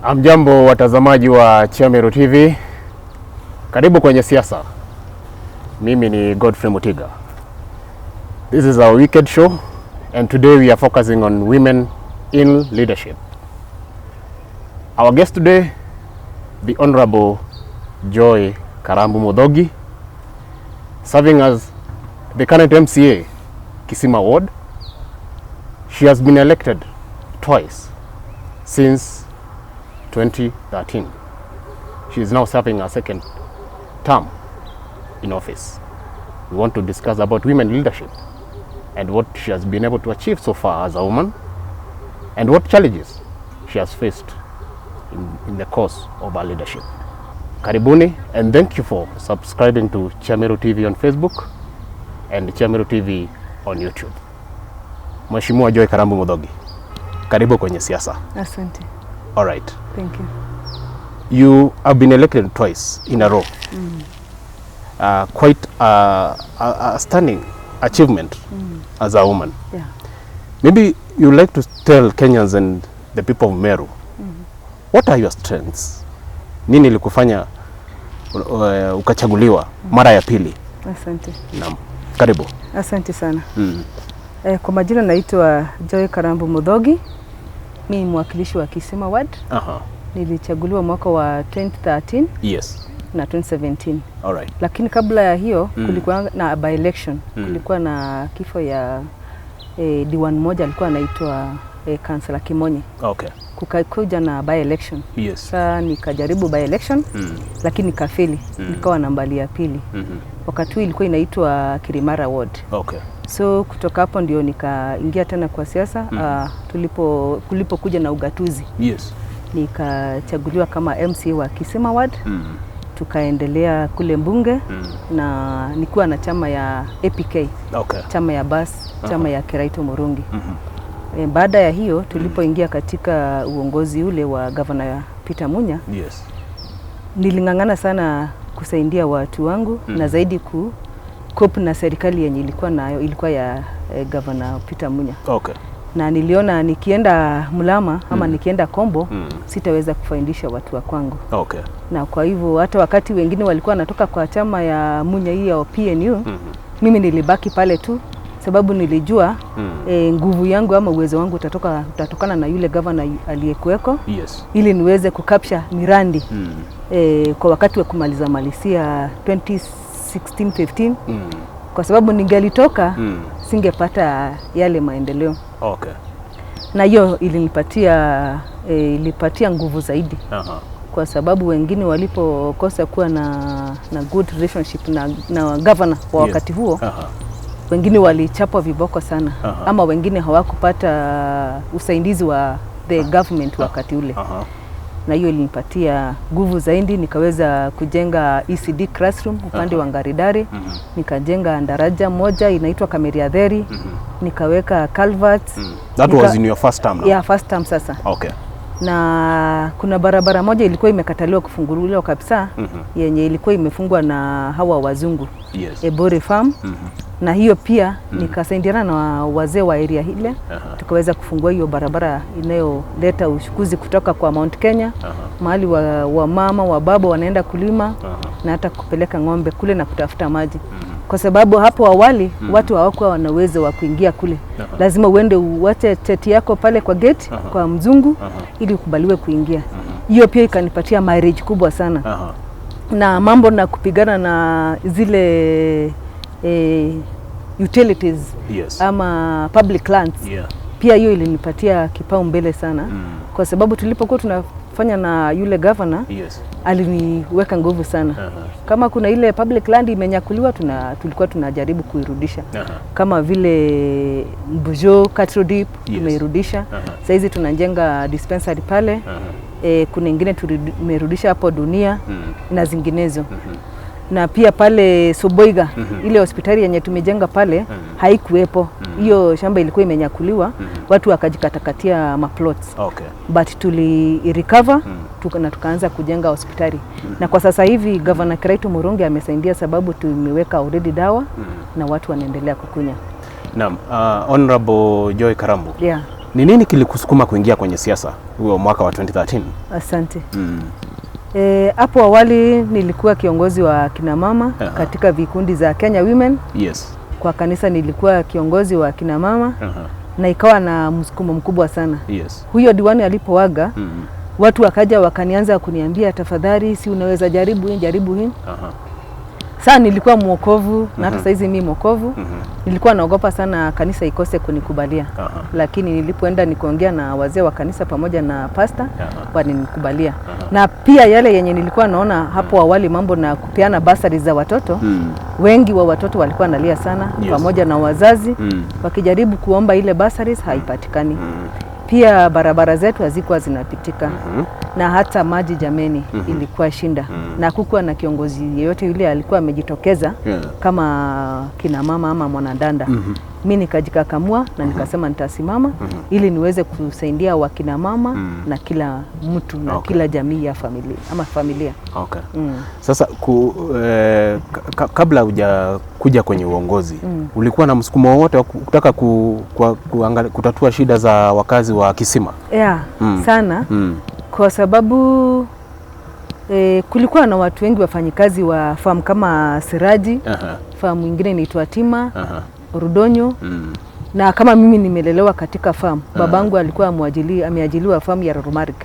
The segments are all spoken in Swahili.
Hamjambo, watazamaji wa Chiamero TV, karibu kwenye siasa. Mimi ni Godfrey Mutiga. This is our weekend show and today we are focusing on women in leadership. Our guest today, the Honorable Joy Karambu Muthogi, serving as the current MCA, Kisima Ward. She has been elected twice since 2013. She is now serving her second term in office. We want to discuss about women leadership and what she has been able to achieve so far as a woman and what challenges she has faced in the course of her leadership. Karibuni, and thank you for subscribing to Chiamero TV on Facebook and Chiamero TV on YouTube. Mheshimiwa Joy Karambu Muthogi, karibu kwenye siasa. Asante. All right. Thank you. You have been elected twice in a row. Quite a stunning achievement as a woman. Maybe you'd like to tell Kenyans and the people of Meru, what are your strengths? Nini ilikufanya ukachaguliwa mara ya pili? Asante. Naam. Karibu. Asante sana. Kwa majina naitwa Joy Karambu Muthogi. Mimi ni mwakilishi wa Kisima Ward. Nilichaguliwa mwaka wa 2013 na 2017. Lakini kabla ya hiyo kulikuwa na by election. Kulikuwa na kifo ya diwani mmoja alikuwa anaitwa Councillor Kimonye. Kukakuja na by election. Sasa nikajaribu by election lakini nikafeli. Nikawa nambari ya pili. Wakati huu ilikuwa inaitwa Kirimara Ward. So kutoka hapo ndio nikaingia tena kwa siasa tulipo kulipokuja na ugatuzi, nikachaguliwa kama MCA wa Kisima Ward. Tukaendelea kule mbunge na nikiwa na chama ya APK, chama ya bas, chama ya Kiraito Murungi. Baada ya hiyo, tulipoingia katika uongozi ule wa Governor Peter Munya, niling'ang'ana sana kusaidia watu wangu na zaidi ku cope na serikali yenye ilikuwa nayo, ilikuwa ya Governor Peter Munya, na niliona nikienda Mlama ama nikienda Kombo sitaweza kufaidisha watu wa kwangu, na kwa hivyo hata wakati wengine walikuwa wanatoka kwa chama ya Munya hii ya PNU, mimi nilibaki pale tu sababu nilijua nguvu yangu ama uwezo wangu utatokana na yule gavana aliyekuweko ili niweze kucapture miradi kwa wakati wa kumaliza malisia 2016 15, kwa sababu ningelitoka singepata yale maendeleo, na hiyo ilipatia nguvu zaidi kwa sababu wengine walipokosa kuwa na good relationship na governor wa wakati huo, wengine walichapwa viboko sana ama wengine hawakupata usaidizi wa the government wakati ule, na hiyo ilinipatia nguvu zaidi, nikaweza kujenga ECD classroom upande wa Ngaridari, nikajenga daraja moja inaitwa Kameriadheri, nikaweka culverts. That was in your first term now? Yeah, first term sasa. Na kuna barabara moja ilikuwa imekataliwa kufunguliwa kabisa, yenye ilikuwa imefungwa na hawa wazungu, Ebore Farm, na hiyo pia nikasaidiana na wazee wa area ile, tukaweza kufungua hiyo barabara inayoleta uchukuzi kutoka kwa Mount Kenya, mahali wa mama wa baba wanaenda kulima na hata kupeleka ng'ombe kule na kutafuta maji, kwa sababu hapo awali watu hawakuwa wana uwezo wa kuingia kule. Lazima uende uwache cheti yako pale kwa gate kwa mzungu ili ukubaliwe kuingia. Hiyo pia ikanipatia mileage kubwa sana na mambo na kupigana na zile utilities ama public lands. Pia hiyo ilinipatia kipaumbele sana kwa sababu tulipokuwa tunafanya na yule governor aliniweka nguvu sana. Kama kuna ile public land imenyakuliwa, tulikuwa tunajaribu kuirudisha, kama vile Mbujo Cattle Dip tumeirudisha. Saizi tunajenga dispensary pale. Kuna ingine tumerudisha hapo Dunia na zinginezo, na pia pale Soboiga, ile hospitali yenye tumejenga pale haikuwepo. Hiyo shamba ilikuwa imenyakuliwa, watu wakajikatakatia maplots, but tuli recover na tukaanza kujenga hospitali, na kwa sasa hivi Governor Kiraitu Murungi amesaidia sababu tumeweka already dawa na watu wanaendelea kukunya. Naam, Honorable Joy Karambu. Yeah. Ni nini kilikusukuma kuingia kwenye siasa huo mwaka wa 2013? Asante. Hapo awali nilikuwa kiongozi wa kina mama katika vikundi za Kenya Women. Yes. Kwa kanisa nilikuwa kiongozi wa kina mama. Na ikawa na msukumo mkubwa sana. Yes. Huyo diwani alipoaga, watu wakaja wakanianza kuniambia, tafadhali si unaweza jaribu hii, jaribu hii. Sasa nilikuwa mwokovu na hata saizi mimi mwokovu. Nilikuwa naogopa sana kanisa ikose kunikubalia. Lakini nilipoenda nikaongea na wazee wa kanisa pamoja na pastor, walinikubalia. Na pia yale yenye nilikuwa naona hapo awali, mambo na kupeana basari za watoto, wengi wa watoto walikuwa nalia sana. Yes. Pamoja na wazazi wakijaribu kuomba ile bursaries haipatikani. Pia barabara zetu hazikuwa zinapitika. Na hata maji jameni ilikuwa shinda. Na hakukuwa na kiongozi yeyote yule alikuwa amejitokeza kama kina mama ama mwanadanda. Mimi nikajikakamua na nikasema nitasimama ili niweze kusaidia wakina mama na kila mtu na kila jamii ya familia ama familia. Okay. Sasa kabla hujakuja kwenye uongozi, ulikuwa na msukumo wowote wa kutaka kutatua shida za wakazi wa Kisima? Yeah, sana. Kwa sababu kulikuwa na watu wengi wafanyikazi wa farm kama Siraji, farm nyingine inaitwa Tima, Rudonyo. Na kama mimi nimelelewa katika farm, babangu alikuwa ameajiliwa farm ya Romarik.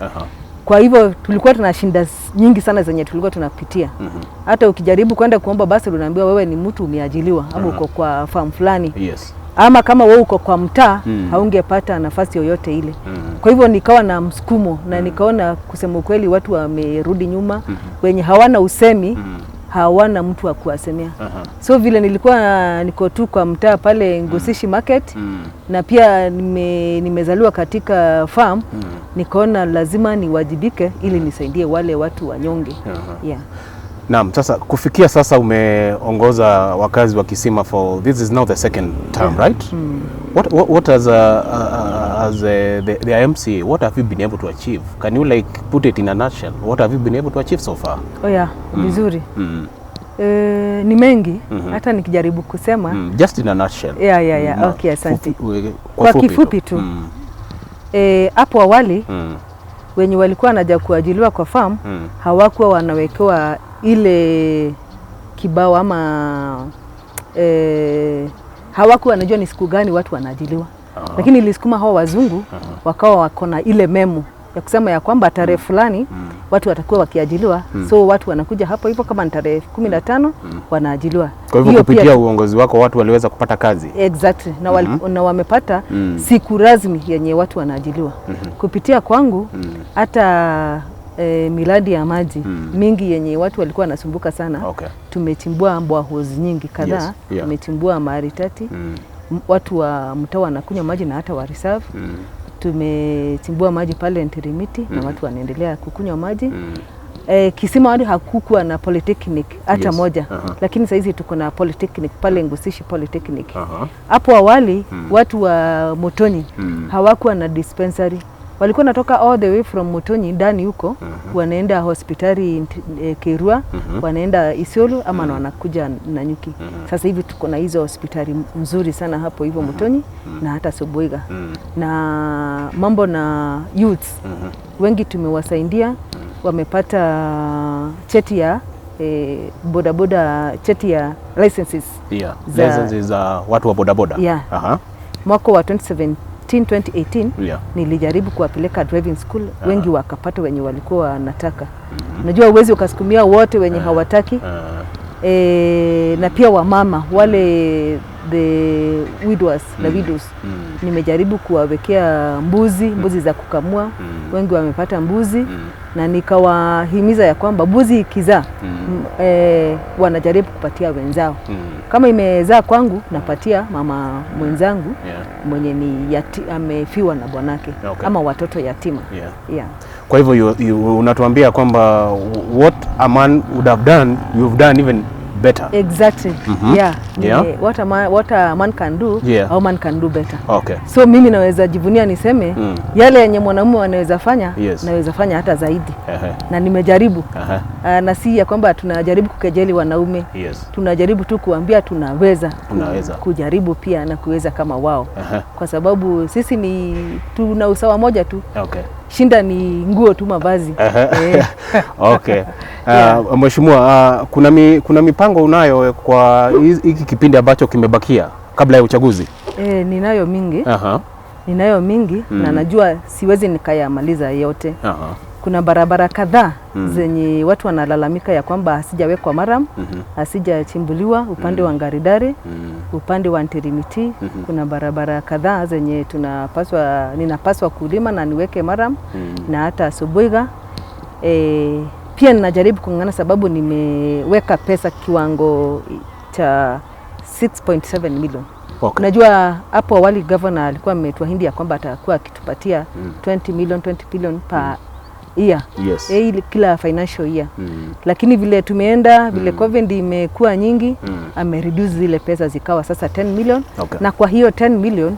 Kwa hivyo tulikuwa tuna shinda nyingi sana zenye tulikuwa tunapitia. Hata ukijaribu kwenda kuomba basi unaambiwa wewe ni mtu umeajiliwa ama uko kwa farm fulani. Yes. Ama kama wewe uko kwa mtaa haungepata nafasi yoyote ile. Kwa hivyo nikawa na msukumo na nikaona kusema ukweli watu wamerudi nyuma, wenye hawana usemi, hawana mtu wa kuwasemea. So vile nilikuwa niko tu kwa mtaa pale Ngosishi Market, na pia nimezaliwa katika farm, nikaona lazima niwajibike ili nisaidie wale watu wanyonge. Yeah. Naam, sasa kufikia sasa umeongoza wakazi wa Kisima for this is now the second term, right? What as the MCA, what have you been able to achieve? Can you like put it in a nutshell? What have you been able to achieve so far? Oh yeah, vizuri. Ni mengi, hata nikijaribu kusema. Just in a nutshell. Yeah. Okay, asante. Kwa kifupi tu. Hapo awali wenye walikuwa wanaja kuajiliwa kwa farm hawakuwa wanawekewa ile kibao ama hawakuwa wanajua ni siku gani watu wanaajiliwa. Lakini ilisukuma hao wazungu wakawa wako na ile memo ya kusema ya kwamba tarehe fulani watu watakuwa wakiajiliwa. So watu wanakuja hapo hivyo kama ni tarehe 15 wanaajiliwa. Kwa hivyo kupitia uongozi wako watu waliweza kupata kazi. Exactly. Na, na wamepata siku rasmi yenye watu wanaajiliwa. Kupitia kwangu hata miradi ya maji mingi yenye watu walikuwa wanasumbuka sana. Tumechimbua boreholes nyingi kadhaa. Yes. Yeah. Tumechimbua Maritati. Watu wa mtaa wanakunywa maji na hata wa reserve. Tumechimbua maji pale Ntirimiti na watu wanaendelea kukunywa maji. Kisima hadi hakukuwa na polytechnic hata moja. Lakini saizi tuko na polytechnic pale Ngusishi Polytechnic. Hapo awali watu wa Motoni hawakuwa na dispensary. Walikuwa natoka all the way from Motoni ndani huko, wanaenda hospitali Kerua, wanaenda Isiolo ama wanakuja Nanyuki. Sasa hivi tuko na hizo hospitali nzuri sana hapo hivyo Motoni na hata Soboiga. Na mambo na youths wengi tumewasaidia, wamepata cheti ya bodaboda, cheti ya licenses. Yeah, licenses za watu wa bodaboda. Yeah. Mwaka wa 2017 2018 nilijaribu kuwapeleka driving school, wengi wakapata wenye walikuwa wanataka. Unajua uwezi ukasukumia wote wenye hawataki. Na pia wamama wale the widowers na widows, nimejaribu kuwawekea mbuzi za kukamua. Wengi wamepata mbuzi. Na nikawahimiza ya kwamba mbuzi ikizaa wanajaribu kupatia wenzao. Kama imezaa kwangu napatia mama mwenzangu mwenye ni amefiwa na bwanake ama watoto yatima. Kwa hivyo unatuambia kwamba what a man would have done, you've done even better. Exactly. Yeah. Yeah. What a man can do, a woman can do better. So mimi naweza jivunia niseme yale yenye mwanaume anaweza fanya, naweza fanya hata zaidi. Na nimejaribu. Na si ya kwamba tunajaribu kukejeli wanaume. Tunajaribu tu kuambia tunaweza, Tunaweza. Kujaribu pia na kuweza kama wao. Kwa sababu sisi ni tuna usawa moja tu. Shinda ni nguo tu, mavazi. Okay. Mheshimiwa, kuna mipango unayo kwa hiki kipindi ambacho kimebakia kabla ya uchaguzi? Ninayo mingi. Ninayo mingi na najua siwezi nikayamaliza yote. Kuna barabara kadhaa zenye watu wanalalamika ya kwamba hasijawekwa murram, hasijachimbuliwa upande wa Ngaridari, upande wa Ntirimiti. Kuna barabara kadhaa zenye ninapaswa kulima na niweke murram na hata Soboiga. Pia ninajaribu kung'ang'ana sababu nimeweka pesa kiwango cha 6.7 million. Unajua hapo awali governor alikuwa ametuahidi ya kwamba atakuwa akitupatia 20 million, 20 billion per year. Ili kila financial year. Lakini vile tumeenda, vile COVID imekuwa nyingi, amereduce zile pesa zikawa sasa 10 million. Na kwa hiyo 10 million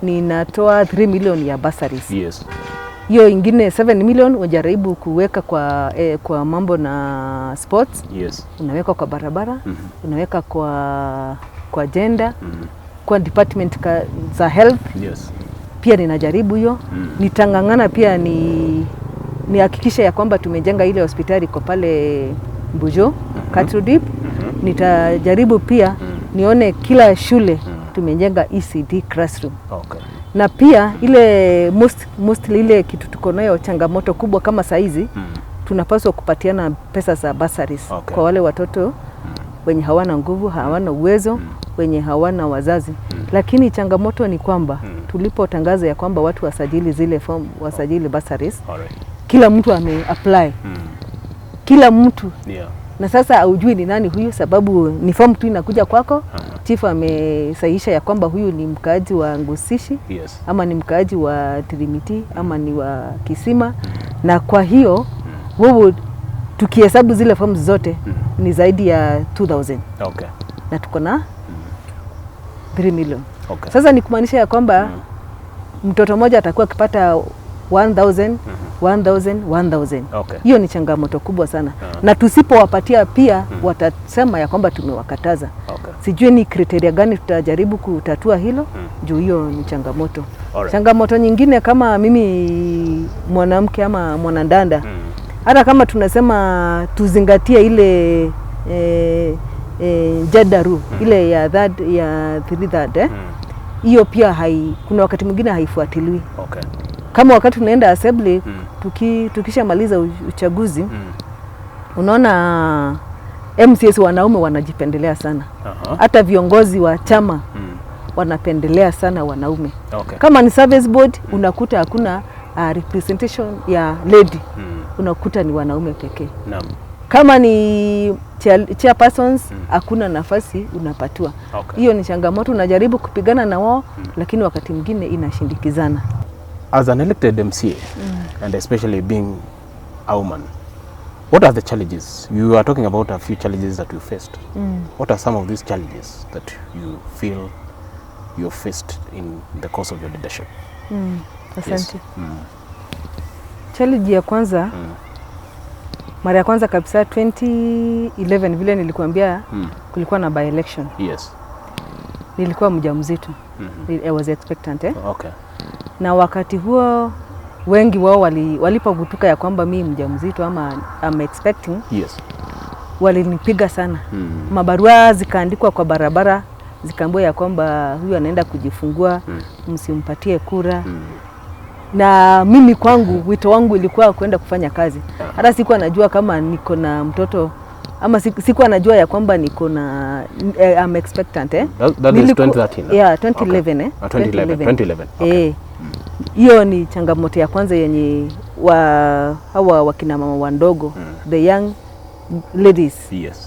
ninatoa 3 million ya bursaries. Hiyo ingine 7 million ujaribu kuweka kwa mambo na sports. Unaweka kwa barabara, unaweka kwa gender, kwa department za health. Pia ninajaribu hiyo. Nitang'ang'ana pia nihakikishe ya kwamba tumejenga ile hospitali iko pale Mbujo, Katrodip. Nitajaribu pia nione kila shule tumejenga ECD classroom. Na pia ile mostly ile kitu tuko nayo changamoto kubwa kama saizi, tunapaswa kupatiana pesa za bursaries kwa wale watoto wenye hawana nguvu, hawana uwezo, wenye hawana wazazi. Lakini changamoto ni kwamba tulipotangaza ya kwamba watu wasajili zile form, wasajili bursaries, kila mtu ame apply. Kila mtu. Na sasa haujui ni nani huyu, sababu ni form tu inakuja kwako. Chief amesahihisha ya kwamba huyu ni mkaaji wa Ngusishi ama ni mkaaji wa Tirimiti ama ni wa Kisima, na kwa hiyo wewe tukihesabu zile forms zote ni zaidi ya 2000 na tuko na 3 million. Sasa ni kumaanisha ya kwamba mtoto mmoja atakuwa akipata 1000, 1000, 1000. Hiyo ni changamoto kubwa sana, na tusipowapatia pia watasema ya kwamba tumewakataza. Sijui ni criteria gani tutajaribu kutatua hilo, juu hiyo ni changamoto. Changamoto nyingine, kama mimi mwanamke ama mwanadada, hata kama tunasema tuzingatie ile gender rule, ile ya third, ya three third, hiyo pia kuna wakati mwingine haifuatiliwi. Kama wakati tunaenda assembly, tukishamaliza uchaguzi, unaona MCAs wanaume wanajipendelea sana. Hata viongozi wa chama wanapendelea sana wanaume. Kama ni service board, unakuta hakuna representation ya lady, unakuta ni wanaume pekee. Kama ni chairpersons, hakuna nafasi unapatiwa. Hiyo ni changamoto, unajaribu kupigana na wao, lakini wakati mwingine inashindikizana. As an elected MCA, and especially being a woman, what are the challenges? You are talking about a few challenges that you faced. What are some of these challenges that you feel you faced in the course of your leadership? Asante. Challenge ya kwanza, mara ya kwanza kabisa 2011, vile nilikuambia, kulikuwa na by election. Nilikuwa mjamzito. I was expectant, eh? Na wakati huo wengi wao walipogutuka ya kwamba mi mjamzito ama I'm expecting, walinipiga sana. Mabarua zikaandikwa kwa barabara, zikaambiwa ya kwamba huyu anaenda kujifungua, msimpatie kura. Na mimi kwangu wito wangu ilikuwa kwenda kufanya kazi. Hata sikuwa najua kama niko na mtoto ama sikuwa najua ya kwamba niko na I'm expectant, eh. That is 2013, eh? Yeah, 2011, eh. Ah, 2011. 2011. Okay. Eh. Hiyo ni changamoto ya kwanza yenye hawa wakina mama wandogo, the young ladies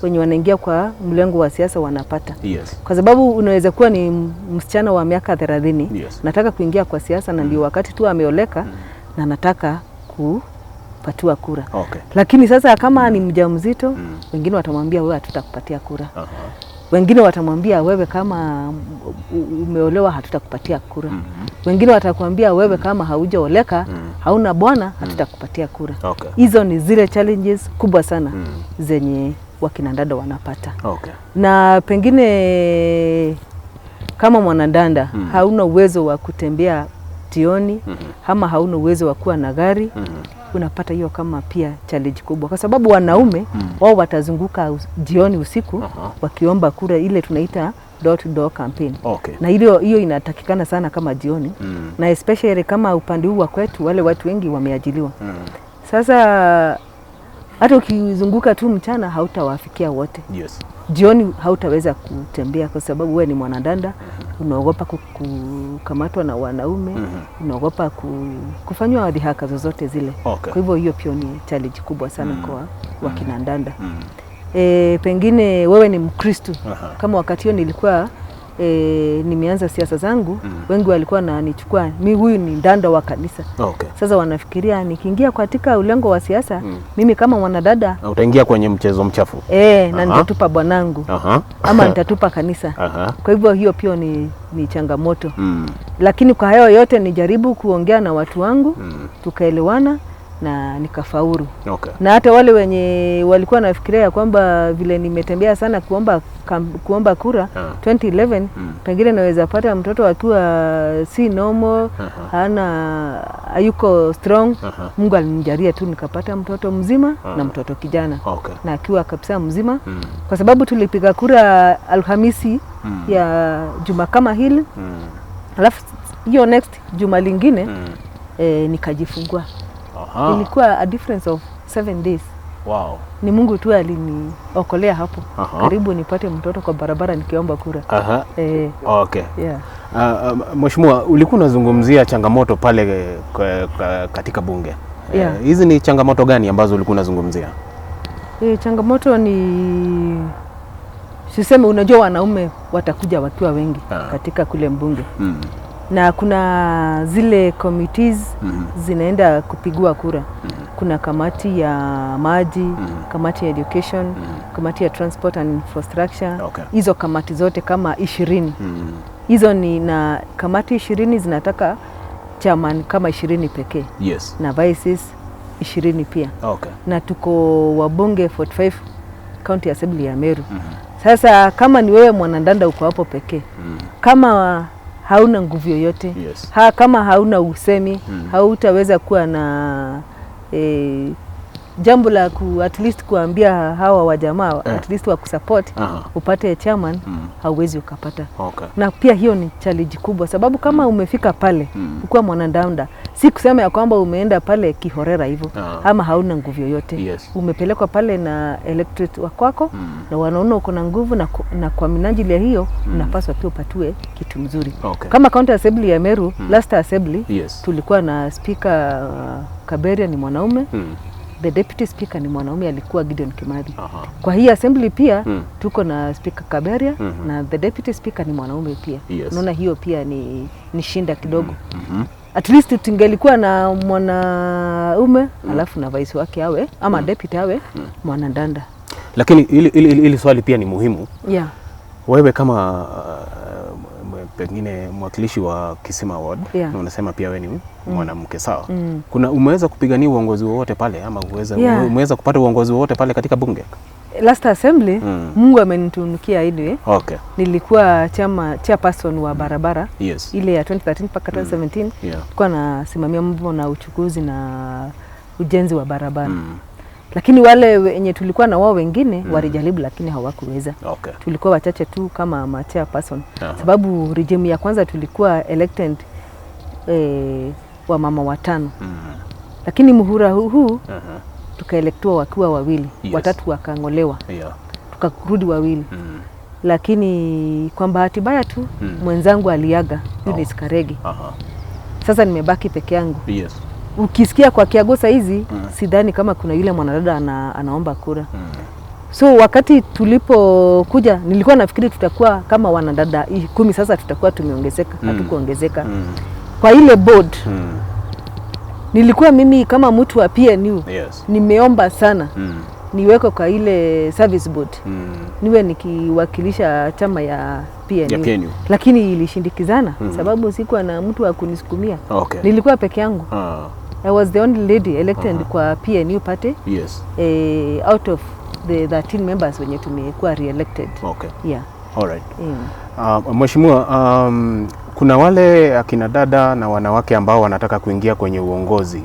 wenye wanaingia kwa mlengo wa siasa wanapata, kwa sababu unaweza kuwa ni msichana wa miaka 30, nataka kuingia kwa siasa na ndio wakati tu ameoleka na nataka kupatiwa kura. Okay. Lakini sasa kama ni mjamzito, wengine watamwambia wewe hatutakupatia kura. Wengine watamwambia wewe kama umeolewa hatutakupatia kura. Wengine watakwambia wewe kama haujaoleka, hauna bwana, hatutakupatia kura. Okay. Hizo ni zile challenges kubwa sana zenye wakina dada wanapata. Okay. Na pengine kama mwanadada hauna uwezo wa kutembea jioni, ama hauna uwezo wa kuwa na gari, unapata hiyo kama pia challenge kubwa, kwa sababu wanaume wao watazunguka jioni usiku wakiomba kura, ile tunaita door to door campaign. Okay. Na hiyo inatakikana sana kama jioni, na especially kama upande huu wa kwetu wale watu wengi wameajiliwa. Sasa hata ukizunguka tu mchana hautawafikia wote. Yes. Jioni hautaweza kutembea kwa sababu wewe ni mwanadada, unaogopa kukamatwa na wanaume, unaogopa kufanywa dhihaka zozote zile. Okay. Kwa hivyo hiyo pia ni challenge kubwa sana kwa wakina dada. Pengine wewe ni Mkristo. Kama wakati hiyo nilikuwa nimeanza siasa zangu, wengi walikuwa wananichukua mimi huyu ni dada wa kanisa. Okay. Sasa wanafikiria nikiingia katika ulengo wa siasa, mimi kama mwanadada utaingia kwenye mchezo mchafu. Na nitatupa bwanangu ama nitatupa kanisa. Kwa hivyo hiyo pia ni changamoto. Lakini kwa hayo yote nijaribu kuongea na watu wangu, tukaelewana na nikafaulu. Okay. Na hata wale wenye walikuwa nafikiria kwamba vile nimetembea sana kuomba kura 2011, pengine naweza pata mtoto akiwa si normal, hana hayuko strong. Mungu alinijalia tu nikapata mtoto mzima na mtoto kijana. Okay. Na akiwa kabisa mzima, kwa sababu tulipiga kura Alhamisi ya juma kama hili. Alafu hiyo next juma lingine nikajifungua. Ilikuwa a difference of 7 days. Wow. Ni Mungu tu aliniokolea hapo. Karibu nipate mtoto kwa barabara nikiomba kura. Okay. Yeah. Mheshimiwa, ulikuwa unazungumzia changamoto pale katika bunge. Yeah. Hizi ni changamoto gani ambazo ulikuwa unazungumzia? Changamoto ni siseme, unajua wanaume watakuja wakiwa wengi katika kule mbunge. Na kuna zile committees zinaenda kupigua kura. Kuna kamati ya maji, kamati ya education, kamati ya transport and infrastructure. Okay. Hizo kamati zote kama 20. Hizo ni na kamati 20 zinataka chairman kama 20 pekee. Yes. Na vices 20 pia. Okay. Na tuko wabunge 45 County Assembly ya Meru. Sasa kama ni wewe mwanadada uko hapo pekee. Kama hauna nguvu yoyote, Yes. kama hauna usemi, hautaweza kuwa na jambo la at least kuambia hawa wajamaa, at least wa kusupport, upate chairman, hauwezi ukapata. Okay. Na pia hiyo ni challenge kubwa, sababu kama umefika pale ukiwa mwanadada, si kusema ya kwamba umeenda pale kihorera hivyo, ama hauna nguvu yoyote. Yes. Umepelekwa pale na electorate wa kwako, na wanaona uko na nguvu, na kwa minajili ya hiyo unapaswa pia upatiwe kitu mzuri. Okay. Kama County Assembly ya Meru, last assembly, Yes. tulikuwa na speaker Kaberia ni mwanaume. The deputy speaker ni mwanaume, alikuwa Gideon Kimathi. Kwa hii assembly pia tuko na speaker Kaberia na the deputy speaker ni mwanaume pia. Yes. Unaona hiyo pia ni shinda kidogo. At least tungelikuwa na mwanaume alafu na vice wake awe ama deputy awe mwanadada. Lakini ili swali pia ni muhimu. Yeah. Wewe kama pengine mwakilishi wa Kisima Ward, Yeah. na unasema pia wewe ni mwanamke, sawa? Kuna umeweza kupigania uongozi wowote pale ama umeweza kupata uongozi wowote pale katika bunge? Last assembly, Mungu amenitunukia anyway. Okay. Nilikuwa chairperson wa barabara. Yes. Ile ya 2013 mpaka 2017. Yeah. Nilikuwa nasimamia mambo na uchukuzi na ujenzi wa barabara. Lakini wale wenye tulikuwa na wao wengine walijaribu lakini hawakuweza. Okay. Tulikuwa wachache tu kama ma chairperson. Sababu regime ya kwanza tulikuwa elected wa mama watano. Lakini muhula huu tukaelektiwa wakiwa wawili, Yes. watatu wakangolewa. Yeah. Tukarudi wawili. Lakini kwa bahati mbaya tu mwenzangu aliaga, Eunice Karegi. Sasa nimebaki peke yangu. Yes. Ukisikia kwa Kiagosa hizi, sidhani kama kuna yule mwanadada anaomba kura. So wakati tulipokuja nilikuwa nafikiri tutakuwa kama wanadada 10, sasa tutakuwa tumeongezeka, hatukuongezeka. Kwa ile board, Nilikuwa mimi kama mtu wa PNU nimeomba sana niwekwe kwa ile service board, niwe nikiwakilisha chama ya PNU. Ya PNU. Lakini ilishindikizana sababu sikuwa na mtu wa kunisukumia. Nilikuwa peke yangu. I was the only lady elected kwa PNU party, out of the 13 members wenye tumekuwa re-elected. Yeah. All right. Mheshimiwa, kuna wale akina dada na wanawake ambao wanataka kuingia kwenye uongozi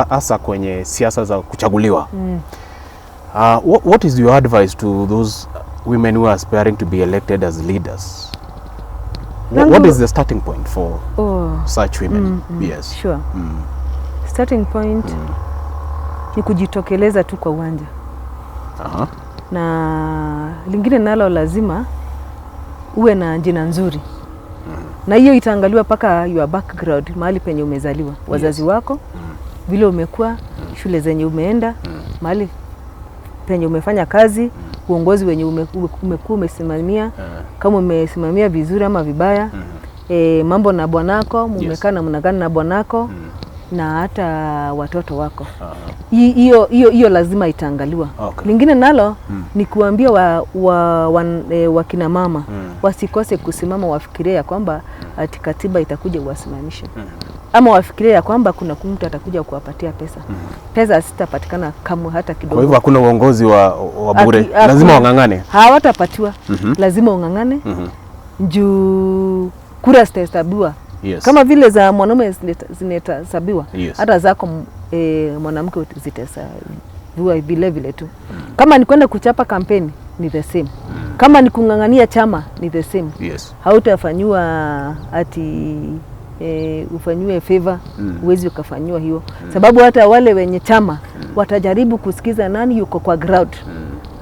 hasa kwenye siasa za kuchaguliwa. What is your advice to those women who are aspiring to be elected as leaders? What is the starting point for such women? Yes. Sure. Starting point ni kujitokeleza tu kwa uwanja. Na lingine nalo lazima uwe na jina nzuri. Na hiyo itaangaliwa paka your background, mahali penye umezaliwa, wazazi wako, vile umekuwa, shule zenye umeenda, mahali penye umefanya kazi, uongozi wenye umekuwa umesimamia, kama umesimamia vizuri ama vibaya, mambo na bwanako, mumekaa namna gani na bwanako, na hata watoto wako. Hiyo lazima itaangaliwa. Lingine nalo ni kuambia wakina mama wasikose kusimama, wafikirie ya kwamba ati katiba itakuja uwasimamishe, ama wafikirie ya kwamba kuna mtu atakuja kuwapatia pesa. Pesa hazitapatikana kamwe hata kidogo. Kwa hivyo hakuna uongozi wa bure, lazima wang'ang'ane. Hawatapatiwa. Lazima ung'ang'ane. Juu kura zitahesabiwa. Kama vile za mwanaume zinahesabiwa, hata zako mwanamke zitahesabiwa vile vile tu. Kama ni kwenda kuchapa kampeni ni the same. Kama ni kung'ang'ania chama ni the same. Hautafanyiwa ati ufanyiwe favor, huwezi ukafanyiwa hiyo. Sababu hata wale wenye chama watajaribu kusikiza nani yuko kwa ground.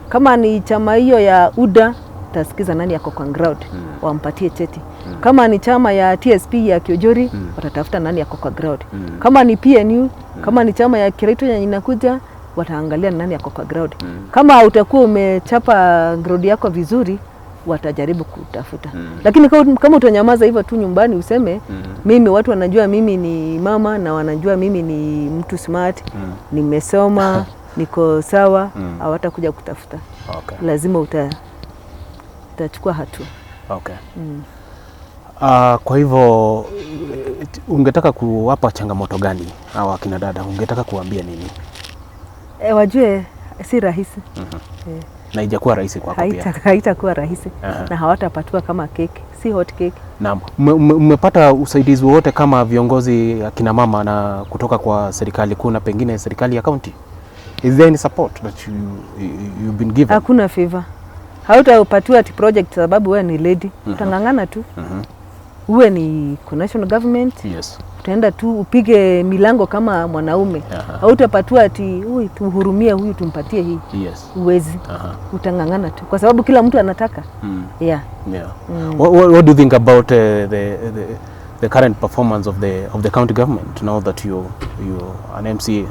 Kama ni chama hiyo ya UDA utasikiza nani yako kwa ground, wampatie cheti. Kama ni chama ya TSP ya Kiojori, watatafuta nani yako kwa ground. Kama ni PNU, kama ni chama ya Kiraito yenye inakuja, wataangalia nani yako kwa ground. Kama utakuwa umechapa ground yako vizuri, watajaribu kutafuta. Lakini kama utanyamaza hivyo tu nyumbani useme mimi watu wanajua mimi ni mama na wanajua mimi ni mtu smart, nimesoma, niko sawa, hawatakuja kutafuta. Lazima utachukua hatua. Kwa hivyo ungetaka kuwapa changamoto gani hawa akina dada? Ungetaka kuambia nini? Wajue si rahisi. Na haijakuwa rahisi kwako pia. Haitakuwa rahisi. Na hawatapatiwa kama cake, si hot cake. Naam. Mmepata usaidizi wote kama viongozi akina mama na kutoka kwa serikali kuu na pengine serikali ya county? Is there any support that you've been given? Hakuna favor. Hautapatiwa ati project sababu wewe ni lady. Utang'ang'ana tu. Uwe ni national government. Utaenda tu upige milango kama mwanaume. Hautapatiwa ati huyu tuhurumie, huyu tumpatie hii. Uwezi. Utang'ang'ana tu kwa sababu kila mtu anataka. Yeah. What do you think about the current performance of the county government now that you're an MCA? Yeah.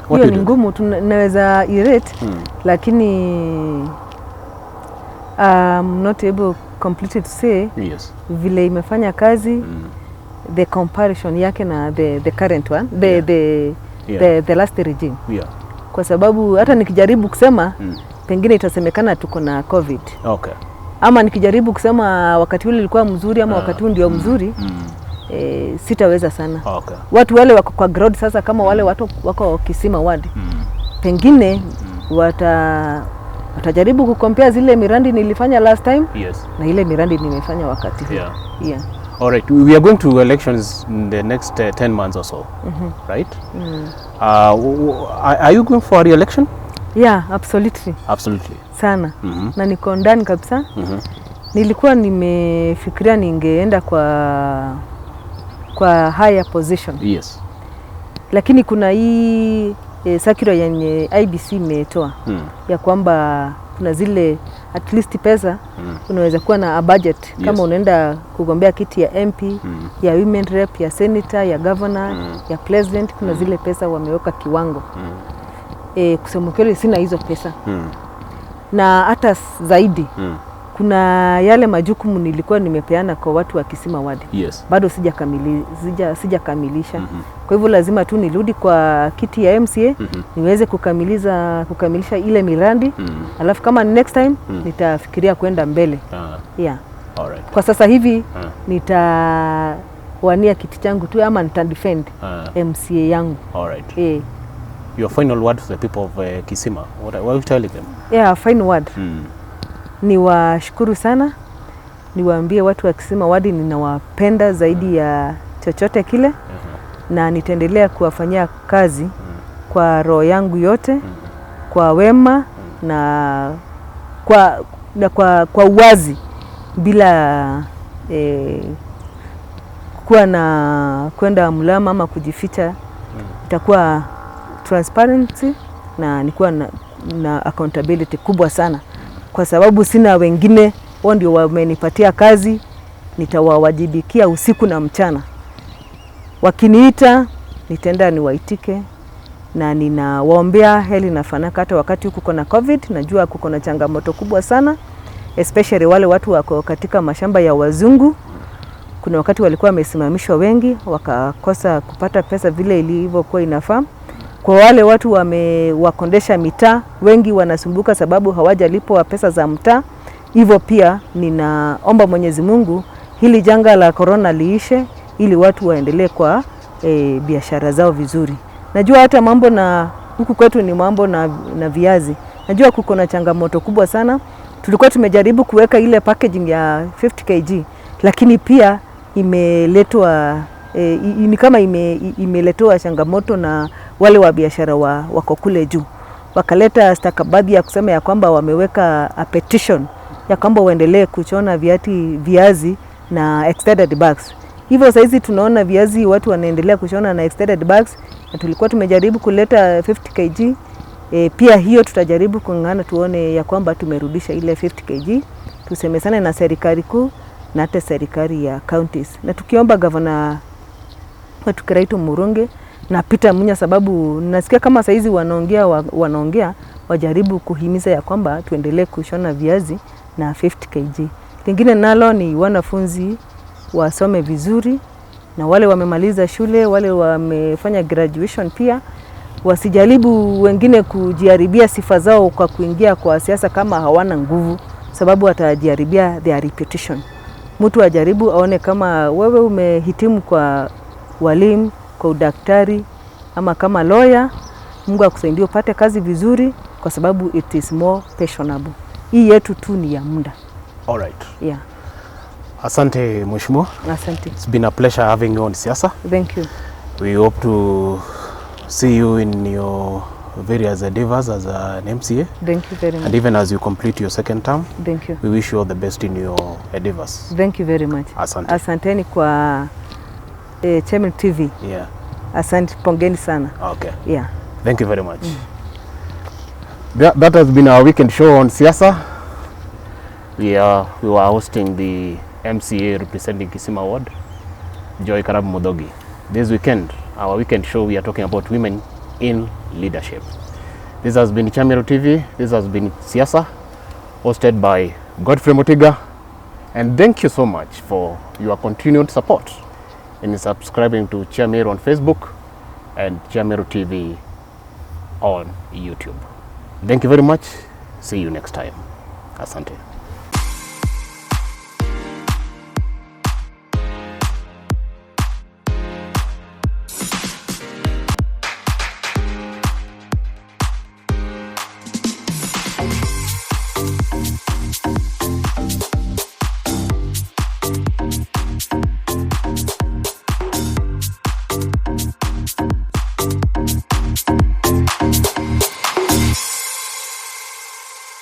Hiyo ni ngumu, tunaweza irate, lakini I'm not able completely to say vile imefanya kazi, the comparison yake na the current one, the last regime. Kwa sababu hata nikijaribu kusema pengine itasemekana tuko na COVID. Ama nikijaribu kusema wakati ule ilikuwa mzuri ama wakati huu ndio mzuri, sitaweza sana. Watu wale wako kwa ground sasa, kama wale watu wako Kisima ward, pengine watajaribu kukompea zile miradi nilifanya last time na ile miradi nimefanya wakati huu. Yeah. All right, we are going to elections in the next 10 months or so, right? Are you going for re-election? Yeah, absolutely. Absolutely. Sana. Na niko ndani kabisa. Nilikuwa nimefikiria ningeenda kwa higher position. Lakini kuna hii circular yenye IBC imetoa ya kwamba kuna zile at least pesa unaweza kuwa na a budget kama unaenda kugombea kiti ya MP, ya women rep, ya senator, ya governor, ya president, kuna zile pesa wameweka kiwango. Kusema kweli sina hizo pesa. Na hata zaidi Kuna yale majukumu nilikuwa nimepeana kwa watu wa Kisima Ward. Bado sijakamilisha. Kwa hivyo lazima tu nirudi kwa kiti ya MCA niweze kukamilisha ile miradi. Alafu kama next time nitafikiria kwenda mbele. Yeah. All right. Kwa sasa hivi nitawania kiti changu tu ama nita defend MCA yangu. All right. Your final word to the people of Kisima. What are you telling them? Yeah, final word. Niwashukuru sana, niwaambie watu wa Kisima Ward ninawapenda zaidi ya chochote kile, na nitaendelea kuwafanyia kazi kwa roho yangu yote, kwa wema na kwa uwazi, bila kuwa na kwenda mlama ama kujificha. Itakuwa transparency na nikuwa na accountability kubwa sana, kwa sababu sina wengine, wao ndio wamenipatia kazi, nitawawajibikia usiku na mchana. Wakiniita nitaenda niwaitike, na ninawaombea heri na fanaka. Hata wakati kuko na COVID, najua kuko na changamoto kubwa sana, especially wale watu wako katika mashamba ya wazungu. Kuna wakati walikuwa wamesimamishwa wengi, wakakosa kupata pesa vile ilivyokuwa inafaa. Kwa wale watu wamewakondesha mitaa, wengi wanasumbuka sababu hawajalipwa pesa za mtaa. Hivyo pia ninaomba Mwenyezi Mungu hili janga la corona liishe, ili watu waendelee kwa biashara zao vizuri. Najua hata mambo na huku kwetu ni mambo na viazi. Najua kuko na changamoto kubwa sana. Tulikuwa tumejaribu kuweka ile packaging ya 50 kg, lakini pia imeletwa ni kama imeletewa changamoto na wale wa biashara wako kule juu. Wakaleta stakabadhi ya kusema ya kwamba wameweka a petition ya kwamba waendelee kuchona viazi na extended bags. Hivyo saizi tunaona viazi watu wanaendelea kushona na extended bags, na tulikuwa tumejaribu kuleta 50 kg. Pia hiyo tutajaribu kung'ang'ana tuone ya kwamba tumerudisha ile 50 kg. Tusemesane na serikali kuu na hata serikali ya counties, na tukiomba gavana wetu Kiraitu Murungi na Peter Munya, sababu nasikia kama saizi wanaongea wajaribu kuhimiza ya kwamba tuendelee kushona viazi na 50 kg. Lingine nalo ni wanafunzi wasome vizuri, na wale wamemaliza shule, wale wamefanya graduation pia wasijaribu wengine kujiharibia sifa zao kwa kuingia kwa siasa kama hawana nguvu, sababu watajiharibia their reputation. Mtu ajaribu aone kama wewe umehitimu kwa walimu, kwa udaktari ama kama lawyer, Mungu akusaidie upate kazi vizuri, kwa sababu it is more passionable. Hii yetu tu ni ya muda. All right. Yeah. Asante mheshimiwa. Asante. It's been a pleasure having you on Siasa. Thank you. We hope to see you in your various endeavors as an MCA. Thank you very much. And even as you complete your second term. Thank you. We wish you all the best in your endeavors. Thank you very much. Asante. Asanteni kwa Channel TV. Yeah. Asante, pongeni sana. Okay. Yeah. Thank you very much. That has been our weekend show on Siasa. We were hosting the MCA representing Kisima Ward, Joy Karambu Muthogi. This weekend, our weekend show, we are talking about women in leadership. This has been Chamiru TV. This has been Siasa, hosted by Godfrey Mutiga. And thank you so much for your continued support in subscribing to Chamiru on Facebook and Chamiru TV on YouTube. Thank you very much. See you next time. Asante.